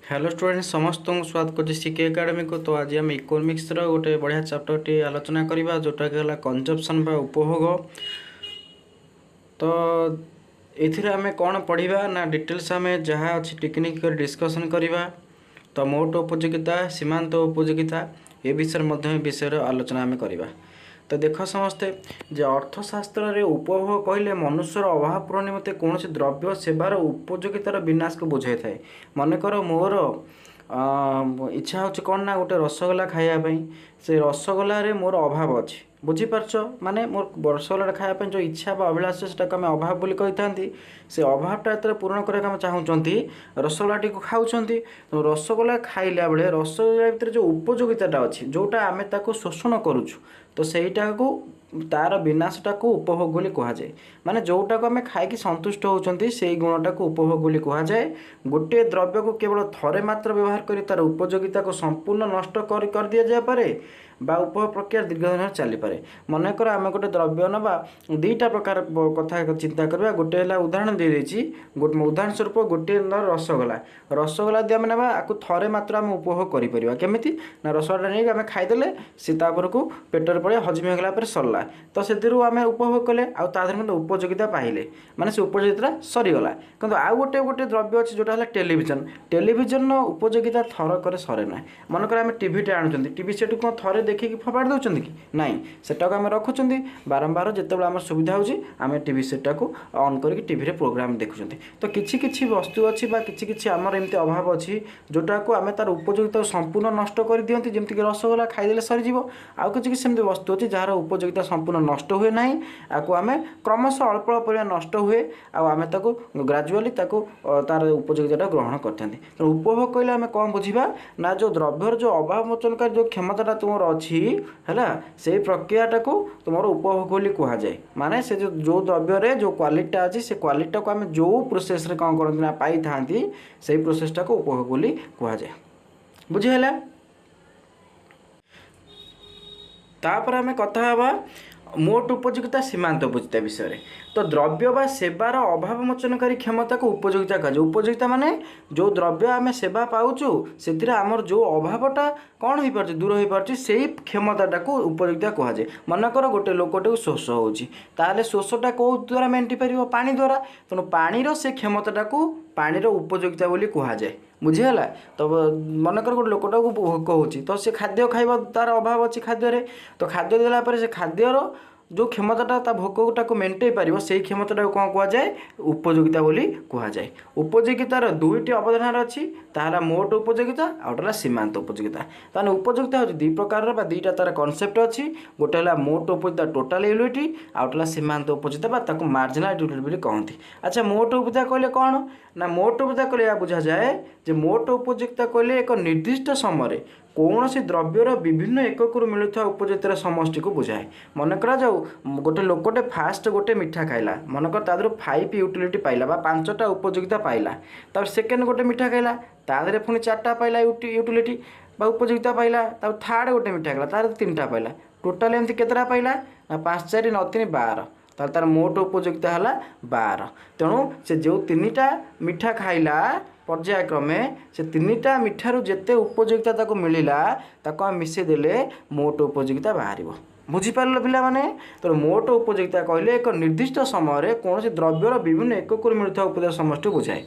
Hello student, ସମସ୍ତଙ୍କୁ ସ୍ୱାଗତ କରୁଛି ସିକେ ଏକାଡେମୀକୁ। ତ ଆଜି ଆମେ ଇକୋନୋମିକ୍ସର ଗୋଟେ ବଢ଼ିଆ ଚାପ୍ଟରଟି ଆଲୋଚନା କରିବା, ଯେଉଁଟାକି ହେଲା କନଜମ୍ପସନ୍ ବା ଉପଭୋଗ। ତ ଏଥିରେ ଆମେ କ'ଣ ପଢ଼ିବା ନା ଡିଟେଲ୍ସ ଆମେ ଯାହା ଅଛି ଟିକିନିଖି କରି ଡିସ୍କସନ୍ କରିବା। ତ ମୋଟ ଉପଯୋଗିତା, ସୀମାନ୍ତ ଉପଯୋଗିତା, ଏ ବିଷୟରେ ମଧ୍ୟ ଏ ବିଷୟରେ ଆଲୋଚନା ଆମେ କରିବା। ତ ଦେଖ ସମସ୍ତେ ଯେ ଅର୍ଥଶାସ୍ତ୍ରରେ ଉପଭୋଗ କହିଲେ ମନୁଷ୍ୟର ଅଭାବ ପୂରଣ ନିମନ୍ତେ କୌଣସି ଦ୍ରବ୍ୟ ସେବାର ଉପଯୋଗିତାର ବିନାଶକୁ ବୁଝାଇଥାଏ। ମନେକର ମୋର ଇଚ୍ଛା ହେଉଛି କ'ଣ ନା ଗୋଟେ ରସଗୋଲା ଖାଇବା ପାଇଁ। ସେ ରସଗୋଲାରେ ମୋର ଅଭାବ ଅଛି, ବୁଝିପାରୁଛ? ମାନେ ମୋର ରସଗୋଲାଟା ଖାଇବା ପାଇଁ ଯେଉଁ ଇଚ୍ଛା ବା ଅଭିଳାଷ, ସେଟାକୁ ଆମେ ଅଭାବ ବୋଲି କହିଥାନ୍ତି। ସେ ଅଭାବଟା ଯେତେବେଳେ ପୂରଣ କରିବାକୁ ଆମେ ଚାହୁଁଛନ୍ତି, ରସଗୋଲାଟିକୁ ଖାଉଛନ୍ତି। ତ ରସଗୋଲା ଖାଇଲା ବେଳେ ରସଗୋଲା ଭିତରେ ଯେଉଁ ଉପଯୋଗିତାଟା ଅଛି, ଯେଉଁଟା ଆମେ ତାକୁ ଶୋଷଣ କରୁଛୁ, ତ ସେଇଟାକୁ ତାର ବିନାଶଟାକୁ ଉପଭୋଗ ବୋଲି କୁହାଯାଏ। ମାନେ ଯେଉଁଟାକୁ ଆମେ ଖାଇକି ସନ୍ତୁଷ୍ଟ ହେଉଛନ୍ତି, ସେଇ ଗୁଣଟାକୁ ଉପଭୋଗ ବୋଲି କୁହାଯାଏ। ଗୋଟିଏ ଦ୍ରବ୍ୟକୁ କେବଳ ଥରେ ମାତ୍ର ବ୍ୟବହାର କରି ତାର ଉପଯୋଗିତାକୁ ସମ୍ପୂର୍ଣ୍ଣ ନଷ୍ଟ କରି କରିଦିଆଯାଇପାରେ ବା ଉପଭୋଗ ପ୍ରକ୍ରିୟା ଦୀର୍ଘ ଦିନ ଚାଲିପାରେ। ମନେକର ଆମେ ଗୋଟେ ଦ୍ରବ୍ୟ ନେବା, ଦୁଇଟା ପ୍ରକାର କଥା ଚିନ୍ତା କରିବା। ଗୋଟେ ହେଲା ଉଦାହରଣ ଦେଇଦେଇଛି, ଗୋଟେ ଉଦାହରଣ ସ୍ୱରୂପ ଗୋଟିଏ ରସଗୋଲା। ରସଗୋଲା ଯଦି ଆମେ ନେବା, ଆକୁ ଥରେ ମାତ୍ର ଆମେ ଉପଭୋଗ କରିପାରିବା। କେମିତି ନା ରସଗୋଲା ନେଇକି ଆମେ ଖାଇଦେଲେ, ସେ ତାପରକୁ ପେଟରେ ପଳେଇ ହଜମ ହେଇଗଲା ପରେ ସରିଲା। ତ ସେଥିରୁ ଆମେ ଉପଭୋଗ କଲେ ଆଉ ତା ଦେହରେ ମଧ୍ୟ ଉପଯୋଗିତା ପାଇଲେ, ମାନେ ସେ ଉପଯୋଗିତା ସରିଗଲା। କିନ୍ତୁ ଆଉ ଗୋଟେ ଗୋଟେ ଦ୍ରବ୍ୟ ଅଛି, ଯେଉଁଟା ହେଲା ଟେଲିଭିଜନ। ଟେଲିଭିଜନର ଉପଯୋଗିତା ଥରକରେ ସରେ ନାହିଁ। ମନେକର ଆମେ ଟିଭିଟେ ଆଣୁଛନ୍ତି, ଟିଭି ସେଠୁ କ'ଣ ଥରେ ଦେଖିକି ଫୋପାଡ଼ି ଦେଉଛନ୍ତି କି? ନାଇଁ, ସେଟାକୁ ଆମେ ରଖୁଛନ୍ତି। ବାରମ୍ବାର ଯେତେବେଳେ ଆମର ସୁବିଧା ହେଉଛି, ଆମେ ଟିଭି ସେଟ୍ଟାକୁ ଅନ୍ କରିକି ଟିଭିରେ ପ୍ରୋଗ୍ରାମ୍ ଦେଖୁଛନ୍ତି। ତ କିଛି କିଛି ବସ୍ତୁ ଅଛି ବା କିଛି କିଛି ଆମର ଏମିତି ଅଭାବ ଅଛି, ଯେଉଁଟାକୁ ଆମେ ତାର ଉପଯୋଗିତାକୁ ସମ୍ପୂର୍ଣ୍ଣ ନଷ୍ଟ କରିଦିଅନ୍ତି, ଯେମିତିକି ରସଗୋଲା ଖାଇଦେଲେ ସରିଯିବ। ଆଉ କିଛି କିଛି ସେମିତି ବସ୍ତୁ ଅଛି ଯାହାର ଉପଯୋଗିତା ସମ୍ପୂର୍ଣ୍ଣ ନଷ୍ଟ ହୁଏ ନାହିଁ। ଆକୁ ଆମେ କ୍ରମଶଃ ଅଳ୍ପ ଅଳ୍ପ ପରିମାଣ ନଷ୍ଟ ହୁଏ ଆଉ ଆମେ ତାକୁ ଗ୍ରାଜୁଆଲି ତାକୁ ତାର ଉପଯୋଗିତାଟା ଗ୍ରହଣ କରିଥାନ୍ତି। ତେଣୁ ଉପଭୋଗ କହିଲେ ଆମେ କ'ଣ ବୁଝିବା ନା ଯେଉଁ ଦ୍ରବ୍ୟର ଯେଉଁ ଅଭାବ ମୋଚନକାରୀ ଯେଉଁ କ୍ଷମତାଟା ତୁମର ଅଛି ହେଲା, ସେଇ ପ୍ରକ୍ରିୟାଟାକୁ ତୁମର ଉପଭୋଗ ବୋଲି କୁହାଯାଏ। ମାନେ ସେ ଯେଉଁ ଯେଉଁ ଦ୍ରବ୍ୟରେ ଯେଉଁ କ୍ୱାଲିଟିଟା ଅଛି, ସେ କ୍ୱାଲିଟିଟାକୁ ଆମେ ଯେଉଁ ପ୍ରୋସେସରେ କ'ଣ କରନ୍ତି ନା ପାଇଥାନ୍ତି, ସେଇ ପ୍ରୋସେସଟାକୁ ଉପଭୋଗ ବୋଲି କୁହାଯାଏ। ବୁଝିହେଲା? ତାପରେ ଆମେ କଥା ହେବା ମୋଟ ଉପଯୋଗିତା, ସୀମାନ୍ତ ଉପଯୋଗିତା ବିଷୟରେ। ତ ଦ୍ରବ୍ୟ ବା ସେବାର ଅଭାବ ମୋଚନକାରୀ କ୍ଷମତାକୁ ଉପଯୋଗିତା କୁହାଯାଏ। ଉପଯୋଗିତା ମାନେ ଯେଉଁ ଦ୍ରବ୍ୟ ଆମେ ସେବା ପାଉଛୁ, ସେଥିରେ ଆମର ଯେଉଁ ଅଭାବଟା କ'ଣ ହେଇପାରୁଛି, ଦୂର ହେଇପାରୁଛି, ସେଇ କ୍ଷମତାଟାକୁ ଉପଯୋଗିତା କୁହାଯାଏ। ମନେକର ଗୋଟେ ଲୋକଟାକୁ ଶୋଷ ହେଉଛି, ତାହେଲେ ଶୋଷଟା କେଉଁ ଦ୍ୱାରା ମେଣ୍ଟି ପାରିବ? ପାଣି ଦ୍ୱାରା। ତେଣୁ ପାଣିର ସେ କ୍ଷମତାଟାକୁ ପାଣିର ଉପଯୋଗିତା ବୋଲି କୁହାଯାଏ। ବୁଝିହେଲା? ତ ମନେକର ଗୋଟେ ଲୋକଟାକୁ ଭୋକ ହେଉଛି, ତ ସେ ଖାଦ୍ୟ ଖାଇବ, ତାର ଅଭାବ ଅଛି ଖାଦ୍ୟରେ। ତ ଖାଦ୍ୟ ଦେଲା ପରେ ସେ ଖାଦ୍ୟର ଯେଉଁ କ୍ଷମତାଟା ତା ଭୋକଟାକୁ ମେଣ୍ଟେଇ ପାରିବ, ସେଇ କ୍ଷମତାଟାକୁ କ'ଣ କୁହାଯାଏ? ଉପଯୋଗିତା ବୋଲି କୁହାଯାଏ। ଉପଯୋଗିତାର ଦୁଇଟି ଅବଧାରଣା ଅଛି। ତାହା ହେଲା ମୋଟ ଉପଯୋଗିତା, ଆଉ ଗୋଟେ ହେଲା ସୀମାନ୍ତ ଉପଯୋଗିତା। ତାହେଲେ ଉପଯୋଗିତା ହେଉଛି ଦୁଇ ପ୍ରକାରର ବା ଦୁଇଟା ତାର କନସେପ୍ଟ ଅଛି। ଗୋଟେ ହେଲା ମୋଟ ଉପଯୋଗିତା, ଟୋଟାଲ ୟୁଟିଲିଟି, ଆଉ ଗୋଟେ ହେଲା ସୀମାନ୍ତ ଉପଯୋଗିତା ବା ତାକୁ ମାର୍ଜିନାଲ ୟୁଟିଲିଟି ବୋଲି କହନ୍ତି। ଆଚ୍ଛା, ମୋଟ ଉପଯୋଗିତା କହିଲେ କ'ଣ ନା ମୋଟ ଉପଯୋଗିତା କହିଲେ ଏହା ବୁଝାଯାଏ ଯେ ମୋଟ ଉପଯୋଗିତା କହିଲେ ଏକ ନିର୍ଦ୍ଦିଷ୍ଟ ସମୟରେ କୌଣସି ଦ୍ରବ୍ୟର ବିଭିନ୍ନ ଏକକରୁ ମିଳୁଥିବା ଉପଯୋଗିତାର ସମଷ୍ଟିକୁ ବୁଝାଏ। ମନେ କରାଯାଉ ଗୋଟେ ଲୋକଟେ ଫାଷ୍ଟ ଗୋଟେ ମିଠା ଖାଇଲା, ମନେକର ତା ଦେହରୁ 5 ୟୁଟିଲିଟି ପାଇଲା ବା 5ଟା ଉପଯୋଗିତା ପାଇଲା। ତାପରେ ସେକେଣ୍ଡ ଗୋଟେ ମିଠା ଖାଇଲା, ତା ଦେହରେ ପୁଣି 4ଟା ପାଇଲା, ୟୁଟିଲିଟି ବା ଉପଯୋଗିତା ପାଇଲା। ତାପରେ ଥାର୍ଡ଼ ଗୋଟେ ମିଠା ଖାଇଲା, ତାର 3ଟା ପାଇଲା। ଟୋଟାଲ ଏମିତି କେତେଟା ପାଇଲା ନା 5 4 9 3 12। ତାହେଲେ ତାର ମୋଟ ଉପଯୋଗିତା ହେଲା 12। ତେଣୁ ସେ ଯେଉଁ 3ଟା ମିଠା ଖାଇଲା ପର୍ଯ୍ୟାୟକ୍ରମେ, ସେ 3ଟା ମିଠାରୁ ଯେତେ ଉପଯୋଗିତା ତାକୁ ମିଳିଲା, ତାକୁ ଆମେ ମିଶାଇ ଦେଲେ ମୋଟ ଉପଯୋଗିତା ବାହାରିବ। ବୁଝିପାରିଲ ପିଲାମାନେ? ତେଣୁ ମୋଟ ଉପଯୋଗିତା କହିଲେ ଏକ ନିର୍ଦ୍ଦିଷ୍ଟ ସମୟରେ କୌଣସି ଦ୍ରବ୍ୟର ବିଭିନ୍ନ ଏକକରୁ ମିଳୁଥିବା ଉପଯୋଗିତା ସମଷ୍ଟିକୁ ବୁଝାଏ।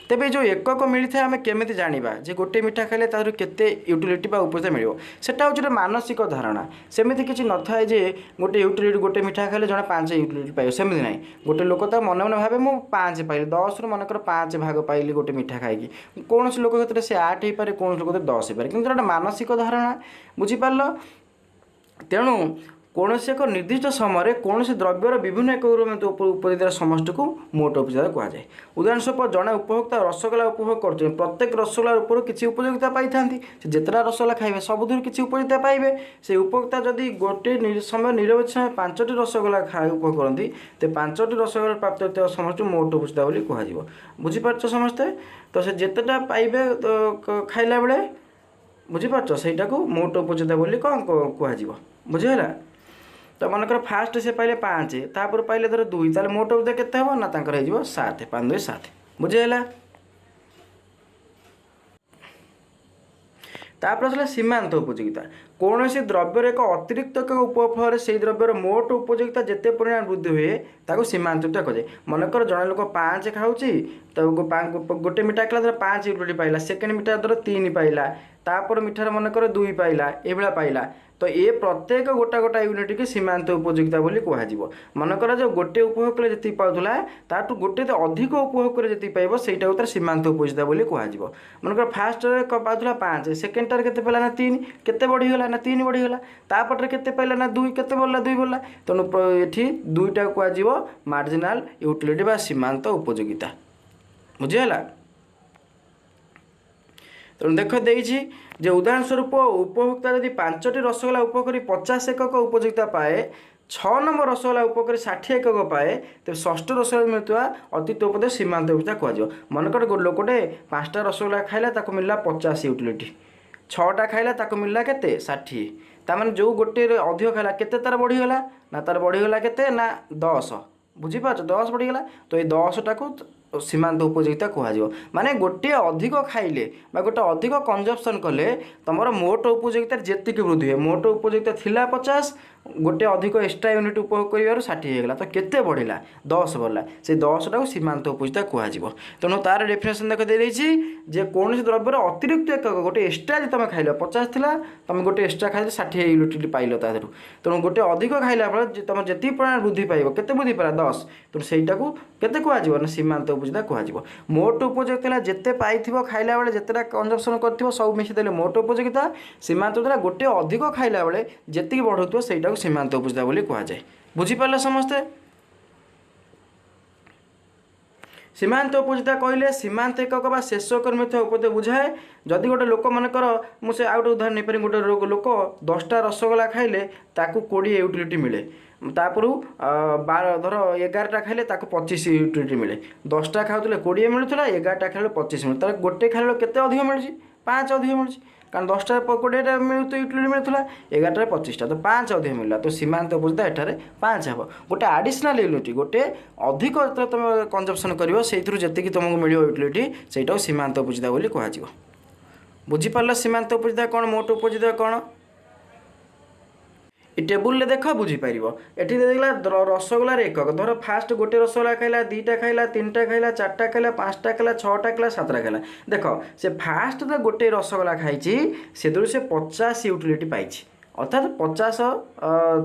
ତେବେ ଯେଉଁ ଏକକ ମିଳିଥାଏ, ଆମେ କେମିତି ଜାଣିବା ଯେ ଗୋଟେ ମିଠା ଖାଇଲେ ତାଦେହରୁ କେତେ ୟୁଟିଲିଟି ବା ଉପଯୋଗିତା ମିଳିବ? ସେଟା ହେଉଛି ଗୋଟେ ମାନସିକ ଧାରଣା। ସେମିତି କିଛି ନଥାଏ ଯେ ଗୋଟେ ୟୁଟିଲିଟି, ଗୋଟେ ମିଠା ଖାଇଲେ ଜଣେ 5 ୟୁଟିଲିଟି ପାଇବ, ସେମିତି ନାହିଁ। ଗୋଟେ ଲୋକ ତା ମନେ ମନେ ଭାବେ, ମୁଁ 5 ପାଇଲି, 10ରୁ ମନେକର 5 ଭାଗ ପାଇଲି ଗୋଟେ ମିଠା ଖାଇକି। କୌଣସି ଲୋକ କ୍ଷେତ୍ରରେ ସେ 8 ହେଇପାରେ, କୌଣସି ଲୋକ କ୍ଷେତ୍ରରେ 10 ହେଇପାରେ, କିନ୍ତୁ ଗୋଟେ ମାନସିକ ଧାରଣା। ବୁଝିପାରିଲ? ତେଣୁ କୌଣସି ଏକ ନିର୍ଦ୍ଦିଷ୍ଟ ସମୟରେ କୌଣସି ଦ୍ରବ୍ୟର ବିଭିନ୍ନ ଏକକ ଉପଯୋଗିତାର ସମଷ୍ଟିକୁ ମୋଟ ଉପଯୋଗିତା କୁହାଯାଏ। ଉଦାହରଣ ସ୍ୱରୂପ ଜଣେ ଉପଭୋକ୍ତା ରସଗୋଲା ଉପଭୋଗ କରୁଛନ୍ତି। ପ୍ରତ୍ୟେକ ରସଗୋଲା ଉପରୁ କିଛି ଉପଯୋଗିତା ପାଇଥାନ୍ତି। ସେ ଯେତେଟା ରସଗୋଲା ଖାଇବେ, ସବୁଥିରୁ କିଛି ଉପଯୋଗିତା ପାଇବେ। ସେ ଉପଭୋକ୍ତା ଯଦି ଗୋଟେ ସମୟ ନିରବଚ୍ଛିନ୍ନ 5ଟି ରସଗୋଲା ଖାଇ ଉପଭୋଗ କରନ୍ତି, ତ 5ଟି ରସଗୋଲା ପ୍ରାପ୍ତ ହୋଇଥିବା ସମଷ୍ଟି ମୋଟ ଉପଯୋଗିତା ବୋଲି କୁହାଯିବ। ବୁଝିପାରୁଛ ସମସ୍ତେ? ତ ସେ ଯେତେଟା ପାଇବେ ତ ଖାଇଲା ବେଳେ, ବୁଝିପାରୁଛ, ସେଇଟାକୁ ମୋଟ ଉପଯୋଗିତା ବୋଲି କ'ଣ କୁହାଯିବ। ବୁଝିହେଲା? ତ ମନେକର ଫାଷ୍ଟ ସେ ପାଇଲେ 5, ତାପରେ ପାଇଲେ ଧର 2, ତାହେଲେ ମୋଟ ଉପଯୋଗିତା କେତେ ହେବ ନା ତାଙ୍କର ହେଇଯିବ 7, 5 2 7। ବୁଝିହେଲା? ତାପରେ ଆସିଲା ସୀମାନ୍ତ ଉପଯୋଗିତା। କୌଣସି ଦ୍ରବ୍ୟର ଏକ ଅତିରିକ୍ତ ଏକ ଉପଭୋଗ ଫଳରେ ସେଇ ଦ୍ରବ୍ୟର ମୋଟ ଉପଯୋଗିତା ଯେତେ ପରିମାଣ ବୃଦ୍ଧି ହୁଏ, ତାକୁ ସୀମାନ୍ତ ଉପଯୋଗିତା କୁହାଯାଏ। ମନେକର ଜଣେ ଲୋକ 5 ଖାଉଛି, ତ ଗୋଟେ ମିଠା ଖାଇଲା ଧର 5 ୟୁଟିଲିଟି ପାଇଲା, ସେକେଣ୍ଡ ମିଠା ଧର 3 ପାଇଲା, ତାପରେ ମିଠାରେ ମନେକର 2 ପାଇଲା, ଏଇଭଳିଆ ପାଇଲା। ତ ଏ ପ୍ରତ୍ୟେକ ଗୋଟା ଗୋଟା ୟୁନିଟ୍କି ସୀମାନ୍ତ ଉପଯୋଗିତା ବୋଲି କୁହାଯିବ। ମନେକର ଯେଉଁ ଗୋଟେ ଉପଭୋଗ କଲେ ଯେତିକି ପାଉଥିଲା, ତାଠୁ ଗୋଟେ ଅଧିକ ଉପଭୋଗ କଲେ ଯେତିକି ପାଇବ, ସେଇଟାକୁ ତାର ସୀମାନ୍ତ ଉପଯୋଗିତା ବୋଲି କୁହାଯିବ। ମନେକର ଫାର୍ଷ୍ଟରେ ପାଉଥିଲା 5, ସେକେଣ୍ଡଟାରେ କେତେ ପାଇଲା ନା 3। କେତେ ବଢ଼ିଗଲା ନା 3 ବଢ଼ିଗଲା। ତାପଟରେ କେତେ ପାଇଲା ନା 2। କେତେ ବଢ଼ିଲା? 2 ବଢ଼ିଲା। ତେଣୁ ଏଠି 2ଟାକୁ କୁହାଯିବ ମାର୍ଜିନାଲ ୟୁଟିଲିଟି ବା ସୀମାନ୍ତ ଉପଯୋଗିତା। ବୁଝିହେଲା? ତେଣୁ ଦେଖ, ଦେଇଛି ଯେ ଉଦାହରଣ ସ୍ୱରୂପ ଉପଭୋକ୍ତା ଯଦି 5ଟି ରସଗୋଲା ଉପଭୋଗ କରି 50 ଏକକ ଉପଯୋଗିତା ପାଏ, 6 ନମ୍ବର ରସଗୋଲା ଉପଭୋଗ କରି 60 ଏକକ ପାଏ, ତେବେ ଷଷ୍ଠ ରସଗୋଲା ମିଳୁଥିବା ଅତିରିକ୍ତ ଉପଯୋଗ ସୀମାନ୍ତ ଉପଯୋଗିତା କୁହାଯିବ। ମନେକର ଗୋଟେ ଲୋକଟେ 5ଟା ରସଗୋଲା ଖାଇଲା, ତାକୁ ମିଳିଲା 50 ୟୁଟିଲିଟି। 6ଟା ଖାଇଲା, ତାକୁ ମିଳିଲା କେତେ? 60। ତାମାନେ ଯେଉଁ ଗୋଟିଏ ଅଧିକ ଖାଇଲା, କେତେ ତାର ବଢ଼ିଗଲା ନା ତାର ବଢ଼ିଗଲା କେତେ ନା 10। ବୁଝିପାରୁଛ? 10 ବଢ଼ିଗଲା। ତ ଏଇ 10ଟାକୁ ସୀମାନ୍ତ ଉପଯୋଗିତା କୁହାଯିବ। ମାନେ ଗୋଟିଏ ଅଧିକ ଖାଇଲେ ବା ଗୋଟେ ଅଧିକ କନଜମ୍ପସନ୍ କଲେ ତୁମର ମୋଟ ଉପଯୋଗିତାରେ ଯେତିକି ବୃଦ୍ଧି ହୁଏ। ମୋଟ ଉପଯୋଗିତା ଥିଲା 50, ଗୋଟେ ଅଧିକ ଏକ୍ସଟ୍ରା ୟୁନିଟ୍ ଉପଭୋଗ କରିବାରୁ 60 ହେଇଗଲା। ତ କେତେ ବଢ଼ିଲା? 10 ବଢ଼ିଲା। ସେଇ 10ଟାକୁ ସୀମାନ୍ତ ଉପଯୋଗିତା କୁହାଯିବ। ତେଣୁ ତାର ଡେଫିନେସନ୍ ଦେଖ ଦେଇଦେଇଛି ଯେ କୌଣସି ଦ୍ରବ୍ୟର ଅତିରିକ୍ତ ଏକକ, ଗୋଟେ ଏକ୍ସଟ୍ରା ଯଦି ତୁମେ ଖାଇଲ, 50 ଥିଲା, ତୁମେ ଗୋଟେ ଏକ୍ସଟ୍ରା ଖାଇଲେ 60 ୟୁନିଟ୍ ପାଇଲ ତା ଦେହରୁ। ତେଣୁ ଗୋଟେ ଅଧିକ ଖାଇଲା ଫଳରେ ତୁମର ଯେତିକି ପରିମାଣ ବୃଦ୍ଧି ପାଇବ, କେତେ ବୃଦ୍ଧି ପାଇଲା? 10। ତେଣୁ ସେଇଟାକୁ କେତେ କୁହାଯିବ ନା ସୀମାନ୍ତ ଉପଯୋଗିତା କୁହାଯିବ। ମୋଟ ଉପଯୋଗିତା ହେଲା ଯେତେ ପାଇଥିବ ଖାଇଲା ବେଳେ, ଯେତେଟା କନଜମ୍ପସନ୍ କରିଥିବ, ସବୁ ମିଶିଦେଲେ ମୋଟ ଉପଯୋଗିତା। ସୀମାନ୍ତ ଥିଲା ଗୋଟେ ଅଧିକ ଖାଇଲା ବେଳେ ଯେତିକି ବଢ଼ୁଥିବ, ସେଇଟାକୁ ସୀମାନ୍ତ ଉପଯୋଗିତା ବୋଲି କୁହାଯାଏ। ବୁଝିପାରିଲେ ସମସ୍ତେ? ସୀମାନ୍ତ ଉପଯୋଗିତା କହିଲେ ସୀମାନ୍ତ ଏକକ ବା ଶେଷ ଏକକ ମିଳୁଥିବା ଉପଯୋଗ ବୁଝାଏ। ଯଦି ଗୋଟେ ଲୋକ, ମନେକର ମୁଁ ସେ ଆଉ ଗୋଟେ ଉଦାହରଣ ନେଇପାରିବି, ଗୋଟେ ଲୋକ 10ଟା ରସଗୋଲା ଖାଇଲେ ତାକୁ 20 ୟୁଟିଲିଟି ମିଳେ, ତାପରୁ 12, ଧର 11ଟା ଖାଇଲେ ତାକୁ 25 ୟୁଟିଲିଟି ମିଳେ। 10ଟା ଖାଉଥିଲେ 20 ମିଳୁଥିଲା, 11ଟା ଖାଇଲେ 25 ମିଳୁଥିଲା। ତାହେଲେ ଗୋଟେ ଖାଇଲେ କେତେ ଅଧିକ ମିଳୁଛି? 5 ଅଧିକ ମିଳୁଛି। କାରଣ 10ଟା 20ଟା ମିଳୁ ୟୁଟିଲିଟି ମିଳୁଥିଲା, 11ଟାରେ 25ଟା, ତ 5 ଅଧିକ ମିଳିଲା। ତ ସୀମାନ୍ତ ଉପଯୋଗିତା ଏଠାରେ 5 ହେବ। ଗୋଟେ ଆଡ଼ିସନାଲ୍ ୟୁନିଟ୍, ଗୋଟେ ଅଧିକ ଯେତେବେଳେ ତୁମେ କନଜମ୍ପସନ୍ କରିବ, ସେଇଥିରୁ ଯେତିକି ତୁମକୁ ମିଳିବ ୟୁଟିଲିଟି, ସେଇଟାକୁ ସୀମାନ୍ତ ଉପଯୋଗିତା ବୋଲି କୁହାଯିବ। ବୁଝିପାରିଲ ସୀମାନ୍ତ ଉପଯୋଗିତା କ'ଣ, ମୋଟ ଉପଯୋଗିତା କ'ଣ? ଏ ଟେବୁଲରେ ଦେଖ, ବୁଝିପାରିବ। ଏଠି ଦେଇଦେଲା ରସଗୋଲାର ଏକକ। ଧର ଫାଷ୍ଟ ଗୋଟେ ରସଗୋଲା ଖାଇଲା, 2ଟା ଖାଇଲା, 3ଟା ଖାଇଲା, 4ଟା ଖାଇଲା, 5ଟା ଖାଇଲା, 6ଟା ଖାଇଲା, 7ଟା ଖାଇଲା। ଦେଖ, ସେ ଫାଷ୍ଟ ତ ଗୋଟେ ରସଗୋଲା ଖାଇଛି, ସେଥିରୁ ସେ 50 ୟୁଟିଲିଟି ପାଇଛି। ଅର୍ଥାତ୍ 50,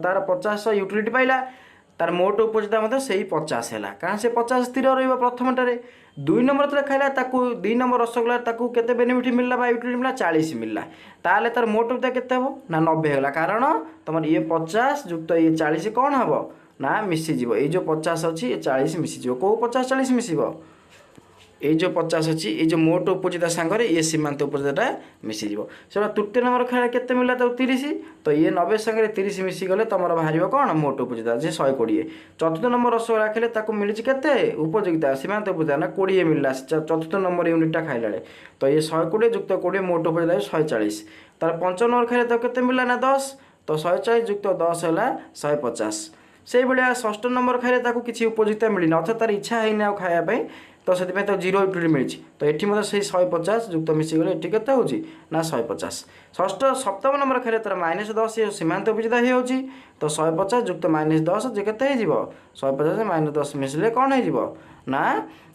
ତାର 50 ୟୁଟିଲିଟି ପାଇଲା। ତାର ମୋଟ ଉପଯୋଗିତା ମଧ୍ୟ ସେଇ 50 ହେଲା, କାରଣ ସେ 50 ସ୍ଥିର ରହିବ ପ୍ରଥମଟାରେ। 2 ନମ୍ବର ଯେତେବେଳେ ଖାଇଲା, ତାକୁ 2 ନମ୍ବର ରସଗୋଲା ତାକୁ କେତେ ବେନିଫିଟ୍ ମିଳିଲା ବା ୟୁଟିଲିଟି ମିଳିଲା? 40 ମିଳିଲା। ତାହେଲେ ତାର ମୋଟ ଉପଯୋଗିତା କେତେ ହେବ ନା 90 ହେଇଗଲା। କାରଣ ତୁମର ଇଏ 50 ଯୁକ୍ତ ଇଏ 40 କ'ଣ ହେବ ନା ମିଶିଯିବ। ଏଇ ଯେଉଁ 50 ଅଛି, ଏ 40 ମିଶିଯିବ। କେଉଁ 50 40 ମିଶିବ? ଏଇ ଯେଉଁ 50 ଅଛି, ଏଇ ଯେଉଁ ମୋଟ ଉପଯୋଗିତା ସାଙ୍ଗରେ ଇଏ ସୀମାନ୍ତ ଉପଯୋଗିତାଟା ମିଶିଯିବ। ସେଟା ତୃତୀୟ ନମ୍ବର ଖାଇଲା, କେତେ ମିଳିଲା ତାକୁ? 30। ତ ଇଏ 90 ସାଙ୍ଗରେ 30 ମିଶିଗଲେ ତୁମର ବାହାରିବ କ'ଣ? ମୋଟ ଉପଯୋଗିତା ଯେ 120। ଚତୁର୍ଥ ନମ୍ବର ରସଗୋଲା ଖାଇଲେ ତାକୁ ମିଳିଛି କେତେ ଉପଯୋଗିତା, ସୀମାନ୍ତ ଉପଯୋଗିତା ନା 20 ମିଳିଲା ଚତୁର୍ଥ ନମ୍ବର ୟୁନିଟ୍ଟା ଖାଇଲା ବେଳେ। ତ ଇଏ 120 ଯୁକ୍ତ 20 ମୋଟ ଉପଯୋଗିତା 140। ତାର ପଞ୍ଚମ ନମ୍ବର ଖାଇଲେ ତାକୁ କେତେ ମିଳିଲା ନା 10। ତ 140 ଯୁକ୍ତ 10 ହେଲା 150। ସେଇଭଳିଆ ଷଷ୍ଠ ନମ୍ବର ଖାଇଲେ ତାକୁ କିଛି ଉପଯୋଗିତା ମିଳିନି, ଅର୍ଥାତ୍ ତାର ଇଚ୍ଛା ହେଇନି ଆଉ ଖାଇବା ପାଇଁ, ତ ସେଥିପାଇଁ ତାକୁ 0 ୟୁଟିଲିଟି ମିଳିଛି। ତ ଏଠି ମଧ୍ୟ ସେଇ 150 ଯୁକ୍ତ ମିଶିଗଲେ ଏଠି କେତେ ହେଉଛି ନା 150। ଷଷ୍ଠ, ସପ୍ତମ ନମ୍ବର ଖାଇଲେ ତାର ମାଇନସ୍ 10 ସୀମାନ୍ତ ଉପଯୋଗିତା ହେଇଯାଉଛି। ତ 150 ଯୁକ୍ତ ମାଇନସ୍ 10 ଯେ କେତେ ହେଇଯିବ? 150 ମାଇନସ୍ 10 ମିଶିଲେ କ'ଣ ହେଇଯିବ ନା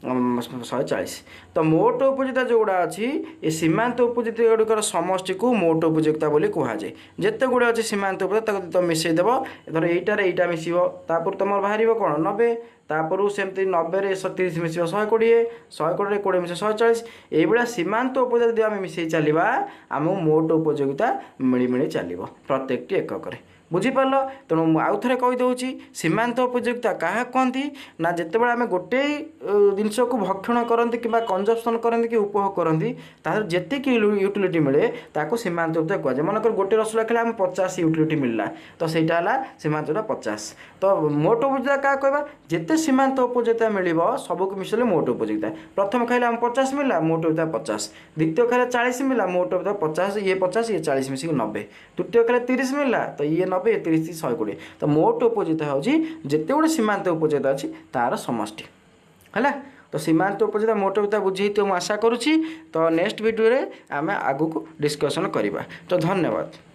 140। ତ ମୋଟ ଉପଯୋଗିତା ଯେଉଁଗୁଡ଼ା ଅଛି, ଏ ସୀମାନ୍ତ ଉପଯୋଗିତା ଗୁଡ଼ିକର ସମଷ୍ଟିକୁ ମୋଟ ଉପଯୋଗିତା ବୋଲି କୁହାଯାଏ। ଯେତେ ଗୁଡ଼ିଏ ଅଛି ସୀମାନ୍ତ ଉପଯୋଗିତା, ତାକୁ ତ ମିଶାଇ ଦେବ। ଧର ଏଇଟାରେ ଏଇଟା ମିଶିବ, ତାପରେ ତୁମର ବାହାରିବ କ'ଣ? 90। ତାପରୁ ସେମିତି 90ରେ 30 ମିଶିବ 120, 120ରେ 20 ମିଶିବ 140। ଏଇଭଳିଆ ସୀମାନ୍ତ ଉପଯୋଗିତା ଯଦି ଆମେ ମିଶାଇ ଚାଲିବା, ଆମକୁ ମୋଟ ଉପଯୋଗିତା ମିଳି ମିଳି ଚାଲିବ ପ୍ରତ୍ୟେକଟି ଏକକରେ। ବୁଝିପାରିଲ? ତେଣୁ ମୁଁ ଆଉ ଥରେ କହିଦେଉଛି, ସୀମାନ୍ତ ଉପଯୋଗିତା କାହା କୁହନ୍ତି ନା ଯେତେବେଳେ ଆମେ ଗୋଟେ ଜିନିଷକୁ ଭକ୍ଷଣ କରନ୍ତି କିମ୍ବା କନଜମ୍ପସନ୍ କରନ୍ତି କି ଉପଭୋଗ କରନ୍ତି, ତାହେଲେ ଯେତିକି ୟୁଟିଲିଟି ମିଳେ ତାକୁ ସୀମାନ୍ତ ଉପଯୋଗିତା କୁହାଯାଏ। ମନେକର ଗୋଟେ ରସଗୋଲା ଖାଇଲେ ଆମେ 50 ୟୁଟିଲିଟି ମିଳିଲା, ତ ସେଇଟା ହେଲା ସୀମାନ୍ତ 50। ତ ମୋଟ ଉପଯୋଗିତା କାହା କହିବା? ଯେତେ ସୀମାନ୍ତ ଉପଯୋଗିତା ମିଳିବ, ସବୁକୁ ମିଶିଲେ ମୋଟ ଉପଯୋଗିତା। ପ୍ରଥମ ଖାଇଲେ ଆମେ 50 ମିଳିଲା, ମୋଟ ଉପଯୋଗିତା 50। ଦ୍ୱିତୀୟ ଖାଇଲେ 40 ମିଳିଲା, ମୋଟ ଉପଯୋଗିତା 50, ଇଏ 50, ଇଏ 40 ମିଶିକି 90। ତୃତୀୟ ଖାଇଲେ 30 ମିଳିଲା, ତ ଇଏ 90, 30, 120। ତ ମୋଟ ଉପଯୋଗିତା ହେଉଛି ଯେତେ ଗୁଡ଼ିଏ ସୀମାନ୍ତ ଉପଯୋଗିତା ଅଛି ତାର ସମଷ୍ଟି ହେଲା। ତ ସୀମାନ୍ତ ଉପଯୋଗିତା, ମୋଟ ଉପଯୋଗିତା ବୁଝି ହେଇଥିବ ମୁଁ ଆଶା କରୁଛି। ତ ନେକ୍ସଟ ଭିଡ଼ିଓରେ ଆମେ ଆଗକୁ ଡିସ୍କସନ୍ କରିବା। ତ ଧନ୍ୟବାଦ।